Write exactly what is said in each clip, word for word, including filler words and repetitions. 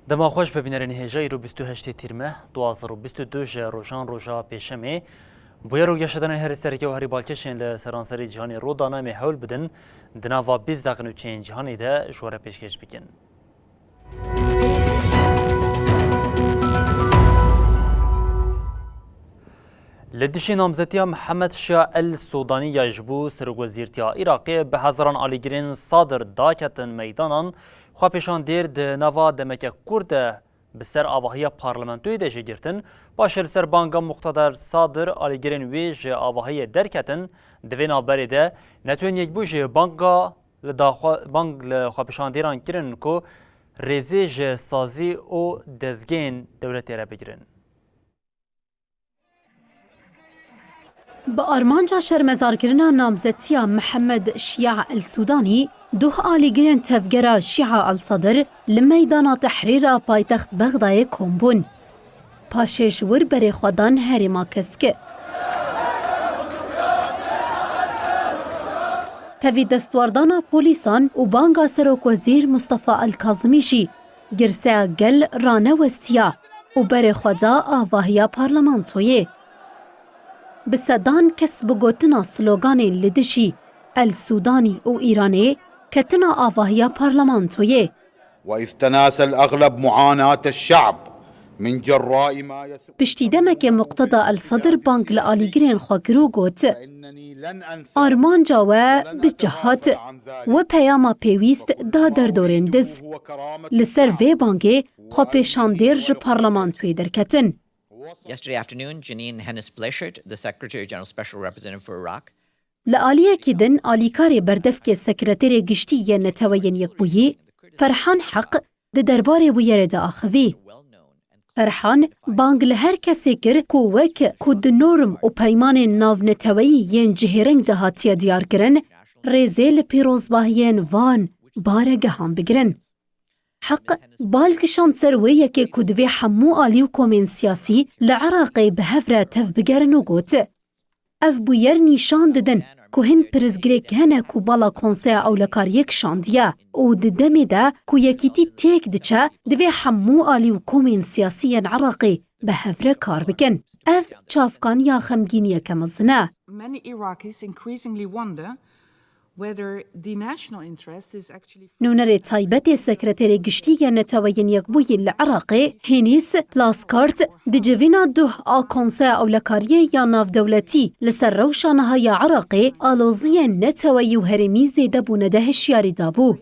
Dema xweş be bînerên hêja, îro bîst û heştê Tîrmeh, du hazar û bîst û du ji rojan roja Pêşemê. Bûyer û geşedanên herî sereke û herî balkêşên li seranserî cîhanê rû dane, em ê hewl bidin di nava bîst deqên û çêyên cîhanê de ji we re pêşkêş bikin. Li dijî namzetiya Mihemed Şia El Sudanî ya ji bo serokwezîrtiya Iraqê bi hezaran alîgirên Sadir daketin meydanan, xwepêşandêr di nava demeke kurt de bi ser avahiya parlamentoyê de jê girtin. Paşê li ser banga Muqtedar Sadir alîgirên wê ji avahiyê derketin. Di vê navberê de Netewên Yekbû jî banga li daxwa-, bang li xwepêşandêran kirin ku rêzê ji sazî û dezgehên dewletê re bigirin. Bi armanca şermezarkirina namzetiya Mihemed Şia El Sudanî, duh alîgirên tevgera Şia El Sadr li meydana Tehrîr a paytext Bexdayê kom bûn. Paşê ji wir berê xwe dan herêma Kesk. Tevî destwerdana polîsan û banga serokwezîr Mustafa El Kazimî jî girseya gel ranewestiya û berê xwe da avahiya parlamentoyê. Bi sedan kes bi gotina sloganên li dijî El Sudanî û Îranê ketina avahiya parlamentoyê. وإذ تناسى الأغلب معاناة الشعب من جراء ما يسوء Piştî demekê Muqteda El Sadr bang li alîgirên xwe kir û got, Armanca we bi cih hat. We peyama pêwîst da derdorên diz. Li ser vê bangê xwepêşandêr ji parlamentoyê derketin. Yesterday afternoon, Jeanine Hennis Blanchard, the Secretary General Special Representative for Iraq, Li aliyekî din, alîkarê berdevkê Sekreterê Giştî yê Neteweyên Yekbûyî, Ferhan Heq, di derbarê bûyerê de axivî. Ferhan, bang li her kesê kir ku wek ku di norm û peymanên navneteweyî yên cihêreng de hatiye diyarkirin, rêzê li pîrozbahiyên van baregehan bigirin. Heq bal kişand ser wê yekê ku divê hemû alî û komên siyasî li Iraqê bi hev re tev bigerin û got, Ev bûyer nîşan didin ku hin pirsgirêk hene ku bala Konseya Ewlekariyê kişandiye û di demê de ku yekîtî têk diçe, divê hemû alî û komên siyasî yên Iraqê bi hev re kar bikin. Ev çavkaniya xemgîniyeke mezin e. Many Iraqis increasingly wonder whether the national interest is actually Nûnerê taybet ê Sekreterê Giştî yê Neteweyên Yekbûyî li Iraqê, Hînîs Plaskart, di civîna duh a Konseya Ewlekariyê ya Navdewletî li ser rewşa niha ya Iraqê, aloziyên neteweyî û herêmî zêde bûne de hişyarî dabû.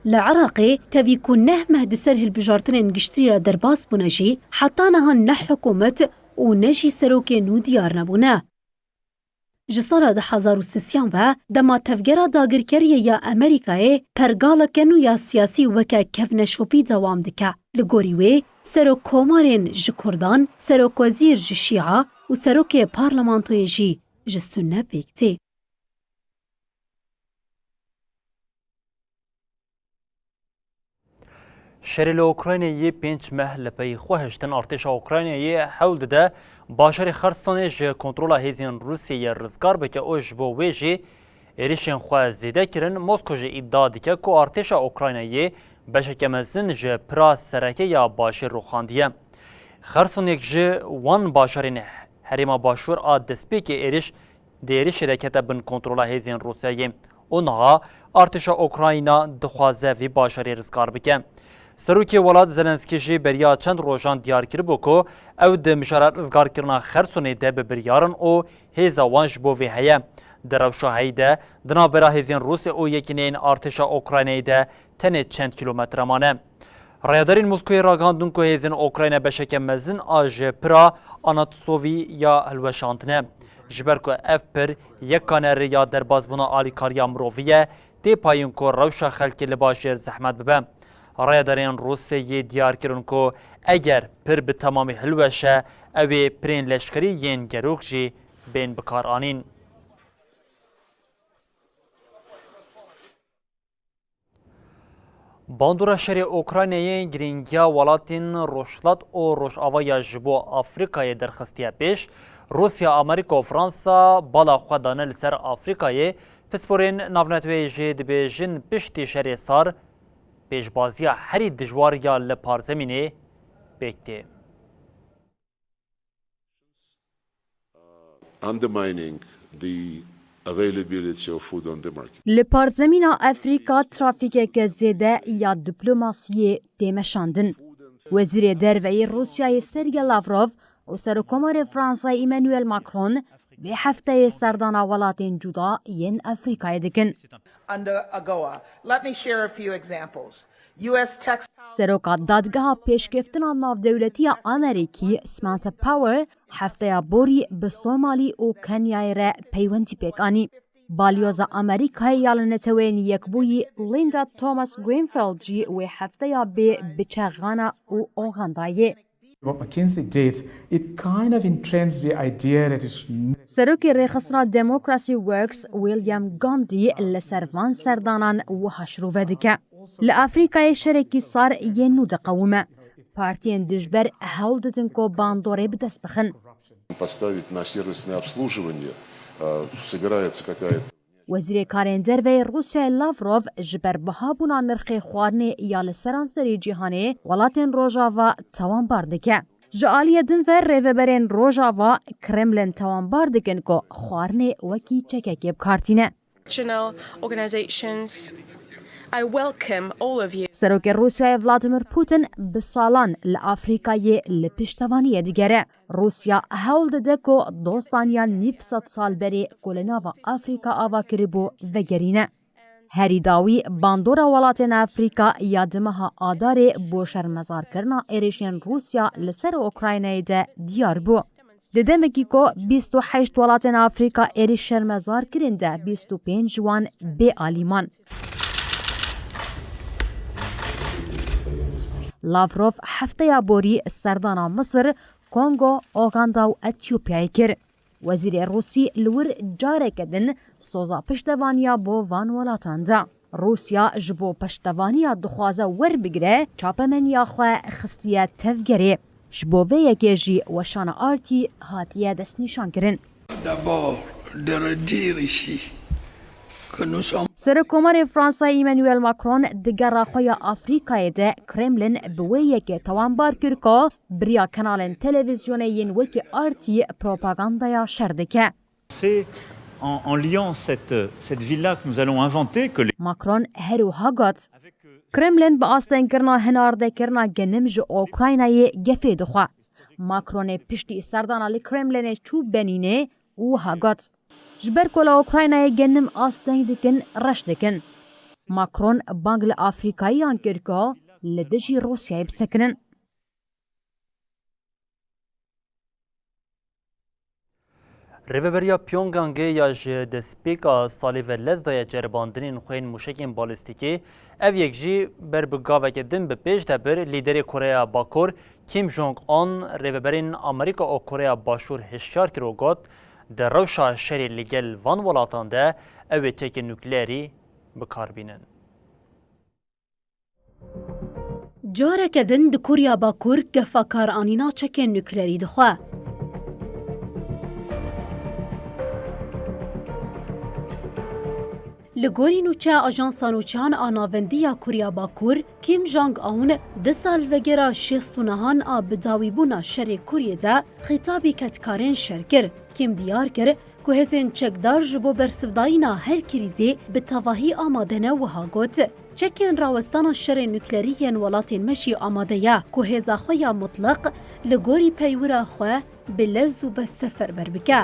Li Iraqê tevî ku neh meh di ser hilbijartinên giştî re derbas bûne jî, heta niha ne hikûmet û ne jî serokê nû diyar nebûne. Ji sala du hazar û sisiyan ve dema Tevgera Dagirkeriyê ya Amerîkayê pergaleke nû ya siyasî weke kevneşopî dewam dike. Li gorî wê, serokkomarên ji Kurdan, serokwezîr ji Şîa û serokê parlamentoyê jî ji Sunne pêk tê. Şerê li Ukraynayê yê pênc meh li pey xwe hiştin. Artêşa Ukraynayê hewl dide bajarê Xersonê ji kontrola hêzên Rûsyayê rizgar bike û ji bo wê jî êrişên xwe zêde kirin. Mosko jî îdia dike ku artêşa Ukraynayê beşeke mezin ji pira sereke ya bajarê rûxandiye. Xerson yek ji wan bajarên herêma başûr a destpêkê êriş di êrişê de kete bin kontrola hêzên Rûsyayê û niha artêşa Ukrayna dixwaze vî bajarê rizgar bike. Serokê welat Zelenskî jî beriya çend rojan diyar kiribû ku ew di mijara rizgarkirina Xersonê de bi biryar in û hêza wan ji bo vê heye. Di rewşa heyî de, di navbera hêzên Rûsya û yekîneyên artêşa Ukraynayê de tenê çend kîlometre mane. Rayedarên Moskoyê ragihandin ku hêzên Ukrayna beşeke mezin a ji pira Anatsovî ya hilweşandine. Ji ber ku ev pir yekane rêya derbasbûna alîkariya mirovî ye, tê payîn ku rewşa xelkê li bajêr zehmet bibe. Rayedarên Rûsyayê diyar kirin ku eger pir bi temamî hilweşe, ew ê pirên leşkerî yên gerok jî bên bikaranîn. Bandora şerê Ukraynayê girîngiya welatên Rojhilat û Rojava ya ji bo Afrîkayê derxistiye pêş. Rûsya, Amerîka û Fransa bala xwe dane li ser Afrîkayê. Pisporên navneteweyê jî dibêjin piştî şerê sar pêşbaziya herî dijwar ya li parzemînê pêk tê. Undermining the availability of food on the market. Li parzemîna Efrîka trafîkeke zêde ya diplomasiyê tê meşandin. Wezîrê Derve yê Rûsyayê Sergey Lavrov û Serokkomarê Fransayê Emmanuel Macron vê hefteyê serdana welatên cuda yên Efrîkayê dikin. Under AGOA. Let me share a few examples. U S Texas. Seroka Dadgeha Pêşkeftina Navdewletî ya Amerîkî Samantha Power hefteya borî bi Somalî û Kenyayê re peywendî pêk anî. Balyoza Amerîkayê ya li Neteweyên Yekbûyî Linda Thomas Greenfield jî wê hefteya bê biçe Ghana û Ogandayê. What McKinsey did, it kind of entrenched the idea that it's Serokê Rêxistina Democracy Works William Gandhi li ser van serdanan wiha şirove dike. Li Afrîkayê şerekî sar yên nû diqewime. Partiyên dijber hewl didin ku bandorê bi dest bixin. Поставить на сервисное обслуживание, э, собирается какая-то Wezîrê Karên Derve yê Rûsyayê Lavrov ji ber bihabûna nirxê xwarinê ya li seranserê cîhanê welatên Rojava tawanbar dike. Ji aliyê din ve rêveberên Rojava Kremlin tawanbar dikin ku xwarinê wekî çekekê bi kar tîne. Regional organizations, I welcome all of you. Serokê Rûsyayê Vladimir Putin bi salan li Afrîkayê li piştevaniyê digere. Rûsya hewl dide ku dostaniya nîv sed sal berê ku li nava Afrîka ava kiribû, vegerîne. Herî dawî bandora welatên Afrîka ya di meha Adarê bo şermezarkirina êrişên Rûsya li ser Ukraynayê de diyar bû. Di demekî ku bîst û heşt welatên Afrîka êrîş şermezar kirin de bîst û pênc ji wan bê alî man. Lavrov hefteya borî serdana Misir, Kongo, Oganda û Etiyopyayê kir. Wezîrê Rûsî li wir careke din soza piştevaniya bo van welatan da. Rûsya ji bo piştevaniya dixwaze werbigire, çapemeniya xwe xistiye tevgerê. Ji bo vê yekê jî weşana Artî hatiye destnîşankirin. D'abord, de redire ici que nous sommes Serokkomarê Fransayê Emmanuel Macron di gera xwe ya Afrîkayê de Kremlin bi wê yekê tawanbar kir ku bi riya kanalên televîzyonê yên wekî Artî propagandaya şer dike. C'est en, en liant cette, cette ville-là que nous allons inventer que les Macron her wiha got, Kremlin bi astengkirina hinardekirina genim ji Ukraynayê gefê dixwe. Macronê piştî serdana li Kremlinê çû benînê û wiha got, Ji ber ku li Ukraynayê genim asteng dikin, reş dikin. Macron bang li Afrîkayiyan kir ku li dijî Rûsyayê bisekinin. Rêveberiya Pyongyangê ya ji destpêka salê ve lez daye ceribandinên xwe yên mûşekên balîstîkî, ev yek jî ber bi gaveke din bi pêş de bir, lîderê Koreya Bakur Kim Jong-un rêveberên Amerîka û Koreya Başûr hişyar kir û got, di rewşa şerê li gel van welatan de ew ê çekên nukleerî bi kar bînin. Careke din di Korya Bakur gefa karanîna çekên nuklerî dixwe. Li gorî nûçeya Ajansa Nûçeyan a Navendî ya Korya Bakur, Kim Jong-un di salvegera şêst û nehan a bidawîbûna şerê Kuryê de xîtabî kedkarên şer kir. Kim diyar kir, ku hêzên çekdar ji bo bersivdayîna her krîzê bi tevahî amade ne, wiha got, Çekên rawestana şerê nuklerî yên welatên me jî amade ye ku hêza xwe ya mutleq li gorî peywira xwe bi lez û bi seferber bike.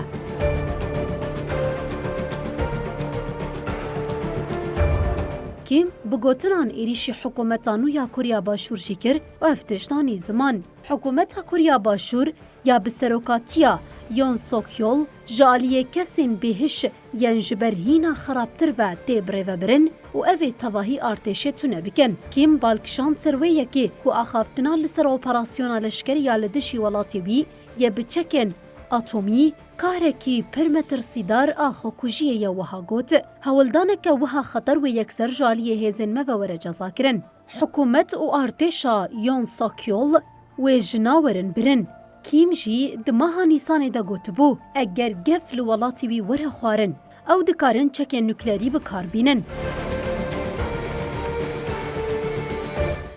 Kim bi gotinan êrîşî hikûmeta nû ya Korya Başûr jî kir û ev tişt anî ziman. Hikûmeta Korya Başûr ya bi serokatiya Yoon Suk Yeol ji aliyê kesên bêhiş yên ji ber hîna xerabtir ve tê birêvebirin û ev ê tevahî artêşê tune bikin. Kim bal kişand ser wê yekê ku axaftina li ser operasyona leşkerî ya li dijî welatê wî yê bi çekên atomî karekî pir metirsîdar a xwekujiyê ye, wiha got, Hewldaneke wiha xeter wê yekser ji aliyê hêzên me ve were cezakirin. Hikûmet û artêşa Yoon Suk Yeol wê ji nav werin birin. Kim jî di meha Nîsanê de gotibû, eger gef li welatê wî were xwarin, ew dikarin çekên nuklerî bi kar bînin.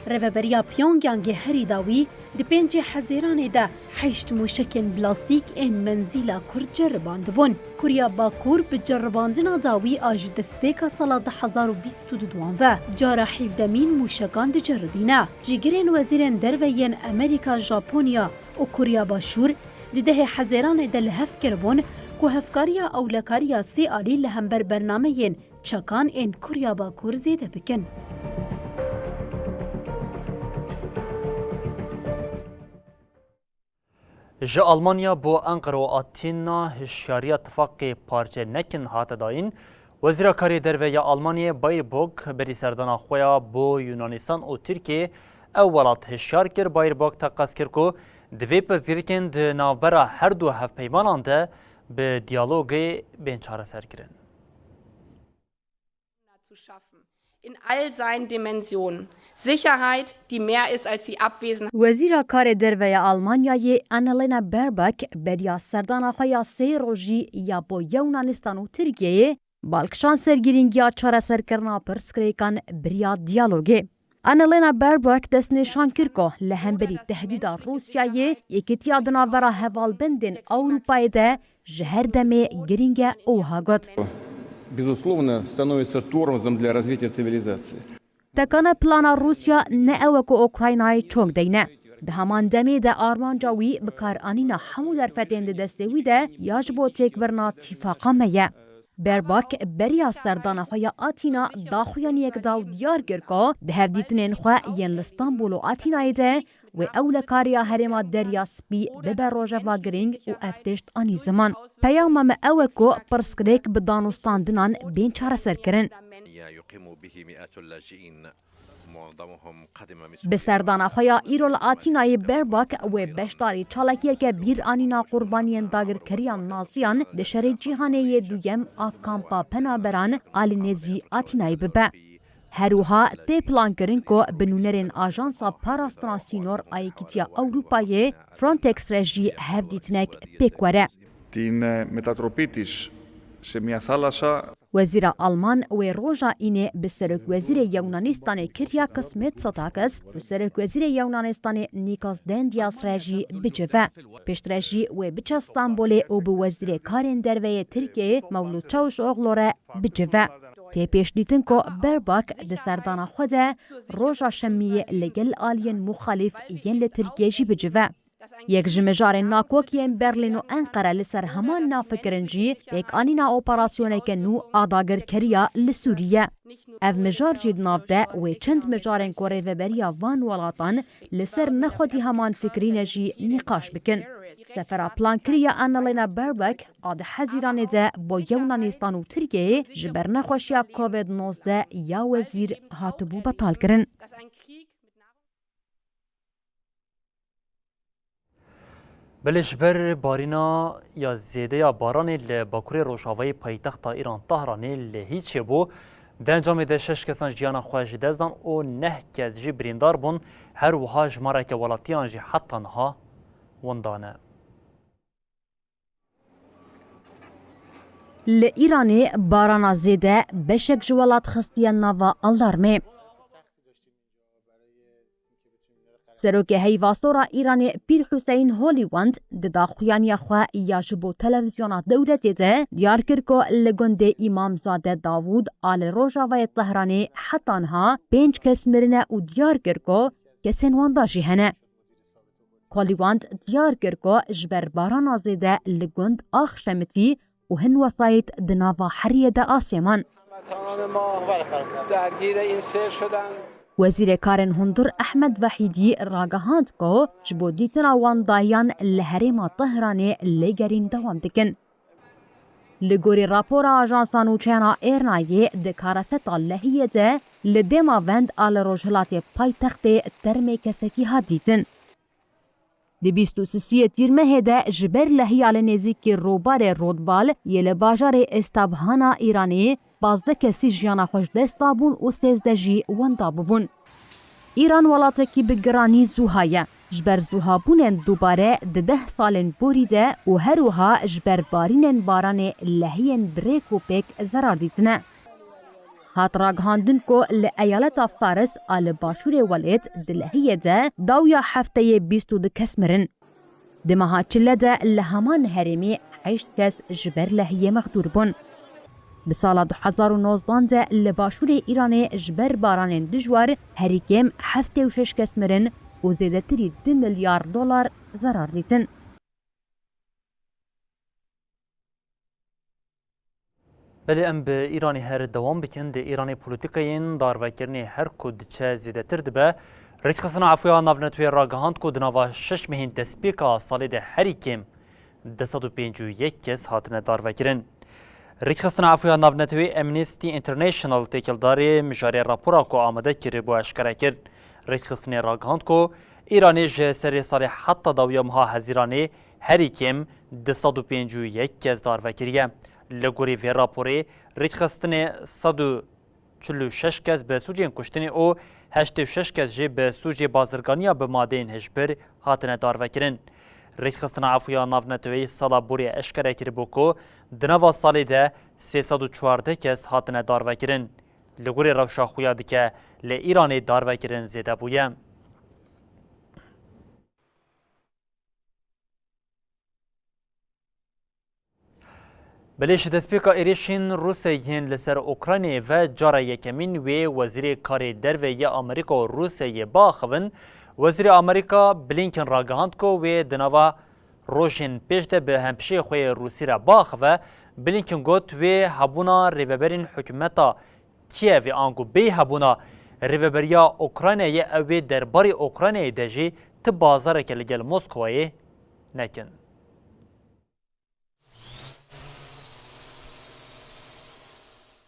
Rêveberiya Pyongyangê herî dawî di pêncê Hezêranê de heşt mûşekên plastîk ên menzîla kurd ceribandibûn. Kûriya Bakur bi ceribandina dawî a ji destpêka sala du hezar û bîst û duduan ve cara hevdemîn mûşekan diceribîne. Cîgirên wezîrên derve yên Amerîka, Japonya û Kûriya Başûr di dehê Hezêranê de li hev kiribûn ku hevkariya ewlekariya sê alî li hember bernameyên çekan ên Kûriya Bakur zêde bikin. Ji Almanya bo Enqere û Atîna hişyariya tifaqê parçe nekin hate dayîn. Wezîra Karê Derve ya Almanyayê Baerbock berî serdana xwe ya bo Yunanistan û Tirkiyeyê ew welat hişyar kir. Baerbock teqez kir ku divê pirsgirêkên di navbera her du hevpeymanan de bi diyalogê bên çareserkirin. Zu schaffen, in all seinen Dimensionen. Sicherheit, die mehr ist als die Abwesenheit. Wezîra Karê Derve ya Almanyayê Annalena Baerbock beriya serdana xwe ya sê rojî ya bo Yewnanistan û Tirkiyeyê bal kişand ser girîngiya çareserkirina pirsgirêkan bi riya diyalogê. Annalena Baerbock destnîşan kir ku li hemberî tehdîda Rûsyayê yekîtiya di navbera hevalbendên Ewropayê de ji her demê girîng e û wiha got. Безусловно, становится тормозом для развития цивилизации. Tekana plana Rûsya ne ew e ku Ukraynayê çok deyne. Di heman demê de armanca wî bikaranîna hemû derfetên di destê wî de ya ji bo têkbirina tîfaqa me ye. Baerbock beriya serdana xwe ya Atîna daxuyaniyek da û diyar kir ku di hevdîtinên xwe yên li Stenbol û Atînayê de wê ewlekariya herêma Derya Spî bibe rojeva girîng û ev tişt anî ziman. Peyama me ew e ku pirsgirêk bi danûstandinan bên çareserkirin. Bi serdana xwe ya îro li Atînayê Baerbock wê beşdarî çalakiyeke bîranîna qurbaniyên dagirkeriya naziyan di şerê cîhanê yê duyem a kampa penaberan a li nêzî Atînayê bibe. Her wiha tê plankirin ku bi nûnerên Ajansa Parastina Sînor a Yekîtiya Ewropayê, Frontex re jî hevdîtinek pêk were. Την μετατροπή της σε μια θάλασσα. Wezîra Alman wê roja Înê bi Serokwezîrê Yewnanistanê Kyriakos Mitsotakis û Serokwezîrê Yewnanistanê Nikos Dendias re jî bicive. Piştre jî wê biçe Stenbolê û bi Wezîrê Karên Derve yê Tirkiyeyê Mevlût Çavuşoglu re bicive. Tê pêşdîtin ku Baerbock di serdana xwe de roja Şemiyê li gel aliyên muxalîf yên li Tirkiyê jî bicive. Yek ji mijarên nakokiyên Berlîn û Enqere li ser heman nav fikirin jî pêkanîna operasyoneke nû a dagirkeriya li Sûrî ye. Ev mijar jî di nav de wê çend mijarên ku rêveberiya van welatan li ser nexwedî heman fikirîne jî nîqaş bikin. Sefera plankirî ya Annalena Baerbock a di Hezîranê de bo Yewnanîstan û Tirkiyeyê ji ber nexweşiya Covid nozdeh ya wezîr hatibû betalkirin. Belê ji ber barîna ya zêde ya baranê li bakurê rojavayê paytexta Îran Tehranê li hîçê bû. Di encamê de şeş kesan jiyana xwe ji dest dan û neh kes jî birîndar bûn. Her wiha jimareke welatiyan jî heta niha winda ne. Li Îranê barana zêde beşek ji welat xistiye nava alarmê. Serokê Heyvasora Îranê Pîr Huseyîn Holîwand di daxuyaniya xwe ya ji bo televîzyona dewletê de diyar kir ku li gundê Îmamzade Davûd a li rojavayê Tehranê heta niha pênc kes mirine û diyar kir ku kesên wenda jî hene. Holîwand diyar kir ku ji ber barana zêde li gund Ax Şemitî û hin wesayît di nava heriyê de asê man. Wezîrê Karên Hundir Ehmed Vehîdî ragihand ku ji bo dîtina wendahiyan li herêma Tehranê lêgerîn dewam dikin. Li gorî rapora Ajansa Nûçeyana Êrnayê di kareseta lehiyê de li dêma vend a li rojhilatê paytextê termê kesekî hat dîtin. Di bîst û sisiyê Tîrmehê de ji ber lehiya li nêzîkî rûbarê Rodbal yê li bajarê Îstabhana Îranê pazdeh kesî jiyana xwe ji dest dabûn û sêzdeh jî wenda bûbûn. Îran welatekî bi giranî zûha ye. Ji ber zûhabûnên dubare di deh salên borî de û her wiha ji ber barînên baranê lehiyên bi rêk û pêk zerar dîtine. Hat ragihandin ku li eyaleta Faris a li başûrê welêt di lehiyê de dawiya hefteyê bîst û du kes mirin. Di meha çile de li heman herêmê heşt kes ji ber lehiyê mexdûr bûn. Di sala du hezar û nozdan de li başûrê Îranê ji ber baranên dijwar herî kêm heftê û şeş kes mirin û zêdetirî du milyar dolar zerar dîtin. Belê em bi Îranê her dewam bikin. Di Îranê polîtîkayên darvekirinê her ku diçe zêdetir dibe. Rêkxistina Efûya Navneteweyê ragihand ku di nava şeş mehên destpêka salê de herî kêm du sed û pêncî û yek kes hatine darvekirin. Rêkxistina Efûya Navneteweyê Amnesty International têkildarê mijarê rapora ku amade kiribû eşkere kir. Rêkxistinê ragihand ku Îranê ji serê salê heta dawiya meha Hezîranê herî kêm du sed û pêncî û yek kes darve kiriye. Li gorî vê raporê, rêkxistinê sed û çil û şeş kes bi sûcên kuştinê û heştê û şeş kes jî bi sûcê bazirganiya bi madeyên hişbir hatine darvekirin. Rêkxistina Efûya Navneteweyî sala borî eşkere kiribû ku di nava salê de sê sed û çardeh kes hatine darvekirin. Li gorî rewşa xwe ya dike li Îranê darvekirin zêde bûye. Belê ji destpêka êrişên Rûsê yên li ser Ukraynayê ve cara yekemîn wê Wezîrê Karê Derve yê Amerîka û Rûseyê biaxivin, Wezîrê Amerîka Blinken ragihand ku wê di nava rojên pêş de bi hempişeyê xwe yê Rûsî re biaxive. Blinken got, wê hebûna rêveberên hikûmeta Kîevê ango bê hebûna rêveberiya Ukraynayê ew ê derbarê Ukraynayê de jî ti bazareke li gel Moskovayê nekin.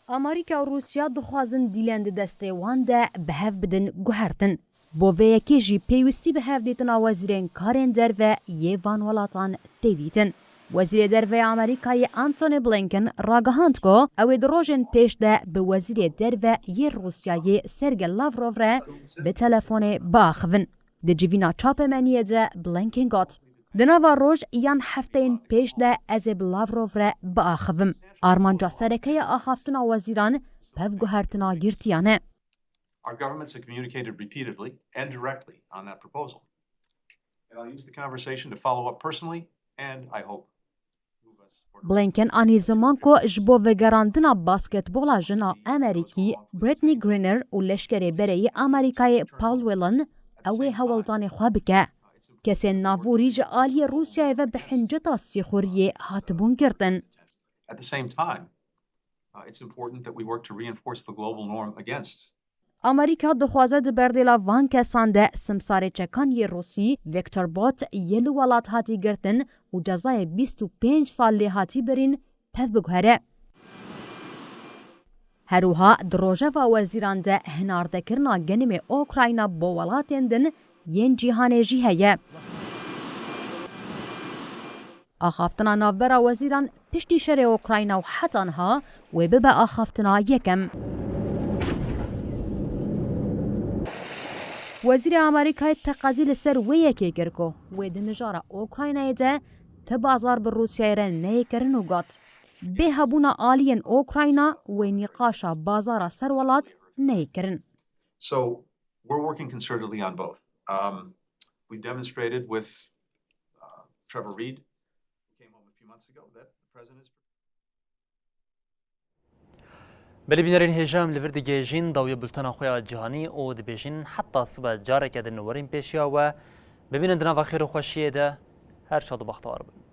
Amerîka û Rûsya dixwazin dîlen di destê wan de bi hev bidin guhertin. Bo vê yekê jî pêwîstî bi hevdîtina wezîrên karên derve yê van welatan tê dîtin. Wezîrê Derve ya Amerîkayê Antony Blinken ragihand ku ew ê di rojên pêş de bi Wezîrê Derve yê Rûsyayê Sergey Lavrov re bi telefonê biaxivin. Di civîna çapemeniyê de Blinken got, di nava roj yan hefteyên pêş de ez ê bi Lavrov re biaxivim. Armanca sereke ya axaftina wezîran pevguhertina girtiyan e. Our governments have communicated repeatedly and directly on that proposal. And I'll use the conversation to follow up personally and, I hope, move us forward. Blinken anî ziman ku ji bo vegerandina basketbola jina Amerîkî Brittney Griner û leşkerê berê yê Amerîkayê Paul Whelan ew ê hewldanê xwe bike. Kesên navborî ji aliyê Rûsyayê ve bi hinceta sîxuriyê hatibûn girtin. At the same time, uh, it's important that we work to reinforce the global norm against. Amerîka dixwaze di berdêla van kesan de simsarê çekan yê Rûsî Viktor Bot yê li welat hatî girtin û cezayê bîst û pênc sal lê hatî birîn pev biguhere. Her wiha di rojeva wezîran de hinardekirina genimê Ukrayna bo welatên din yên cîhanê jî heye. Axaftina navbera wezîran piştî şerê Ukrayna û heta niha wê bibe axaftina yekem. Wezîrê Amerîkayê teqezî li ser wê yekê kir ku wê di mijara Ukraynayê de ti bazar bi Rûsyayê re neyê kirin û got, bê hebûna aliyên Ukrayna wê nîqaşa bazara serwelat neyê kirin. So we're working concertedly on both. Um, we demonstrated with, uh, Trevor Reed, who came home a few months ago, that the president is Belê bînerên hêja, em li vir digihêjin dawiya bultena xwe ya cîhanî û dibêjin heta sibe careke din werin pêşiya we. Bimînin di nava xêr û xweşiyê de, her şad û bextewar bin.